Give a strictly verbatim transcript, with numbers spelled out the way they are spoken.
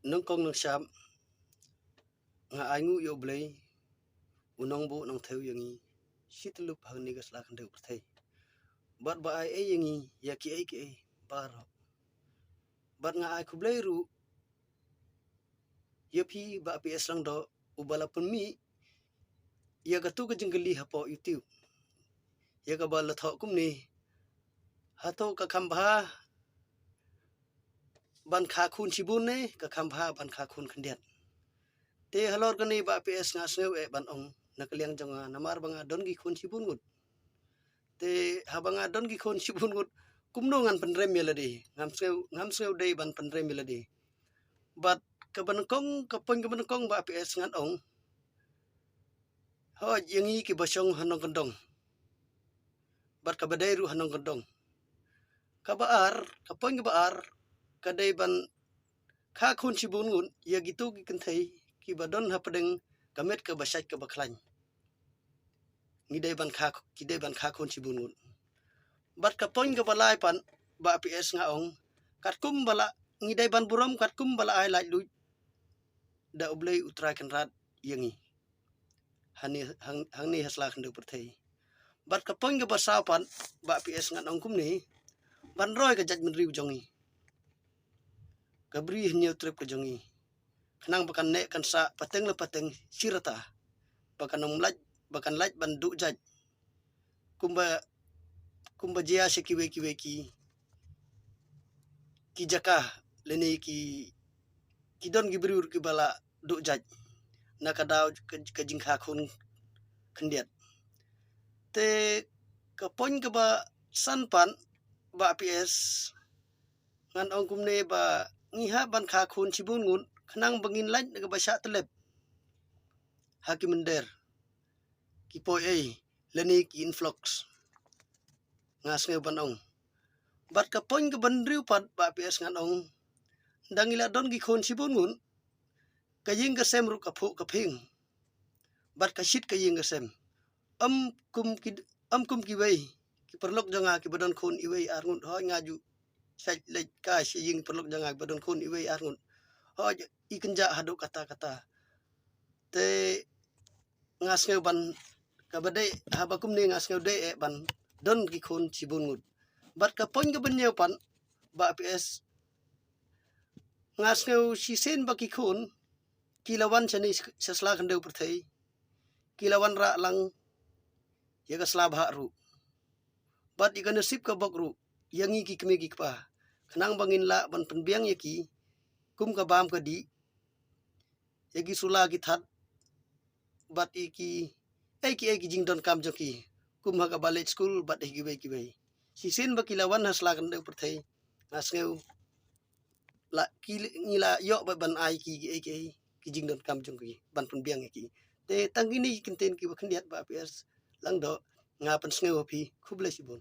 Nongkong nongshap, nga ai nguh ïa U Blei, u nongbuh nongthew ïa ngi shi tyllup hangne ka sla khyndew pyrthei. Bad ba ai ei ïa ngi ïa kiei kiei baroh. Bad nga ai khublei ruh ïa phi Bah P S Lyngdoh, uba la pynmih ïa katu ka jingkylli hapoh YouTube, ïa kaba la thoh kumne: Hato ka kham bha ban kha khun shibun ne ka kham bha ban kha khun khyndiat? Te halor kane Bah P S nga sngew eh ban ong na ka liang jong nga, namar ba nga don ki khun shibun ngut. Te haba nga don ki khun shibun ngut, kumno ngan pynrem ïa lade? Ngam sngew, ngam sngew dei ban pynrem ïa lade. Bad kaba nyngkong, ka point kaba nyngkong Bah P S ngan ong, hooid, ïa ngi kiba shong ha nongkyndong bad kaba dei ruh ha nongkyndong. Kaba ar, ka point kaba ar, ka dei ban kha khun shibun ngut ïa kitu ki kynthei kiba don hapdeng ka met kaba shait kaba khlaiñ. Ngi dei ban kha, ki dei ban kha khun shibun ngut. Bad ka point kaba lai pat Bah P S nga ong, katkum ba la, ngi dei ban burom katkum ba la ai laitluid da U Blei U Trai Kynrad ïa ngi hangne, hang, hangne ha sla khyndew pyrthei. Bad ka point kaba saw pat Bah P S ngan ong kumne: ban roi ka jaitbynriew jong ngi, ka Bri Hynñiewtrep ka jong ngi, khnang ba kan neh kan sah pateng la pateng shi rta, ba kan ym lait, ba kan lait ban duh jait kumba, kumba jia sha kiwei kiwei ki, ki jaka lane ki, ki don ki briew kiba la duh jait na ka daw ka, ka jingkha khun khyndiat. Te ka point kaba san pat Bah P S ngan ong kumne ba ngi hap ban kha khun shibun ngut khnang ba ngin lait na kaba shah tyllep ha ki mynder, ki poi ei lane ki influx, nga sngew ban ong. Bad ka point kaba hynriew pat Bah P S ngan ong, ynda ngi la don ki khun shibun ngut, ka ïing ka sem ruh ka phuh ka phieng bad ka shit ka ïing ka sem. Ym kum ki, ym kum kiwei ki paralok jong nga kiba don khun iwei ar ngut, hooid, nga ju shait leit kai sha ïing ki paralok jong nga kiba don khun iwei ar ngut, hooid, i kynjah haduh katta katta. Te nga sngew ban, kaba dei, haba kumne nga sngew dei eh ban don ki khun shibun ngut. Bad ka point kaba hynñiew pat Bah P S, nga sngew shisien ba ki khun ki la wan shane sha sla khyndew pyrthei, ki la wanrah lang ïa ka sla bhah ruh bad ïa ka nasib ka bok ruh ïa ngi ki kmie ki kpa, khnang ba ngin lah ban pynbiang ïa ki kum ka bam ka dih, ïa ki sula ki that bad ïa ki ei ki ei ki jingdonkam jong ki, kum ha kaba leit skul bad ïa kiwei kiwei. Shisien ba ki la wan ha sla khyndew pyrthei, nga sngew la ki, ngi la ïoh ba ban ai ki, ki ei ki ei ki jingdonkam jong ki ban pynbiang ïa ki. Te tang kine ki kyntien kiba khyndiat Bah P S Lyngdoh, nga pynsngew ha phi, khublei shibun.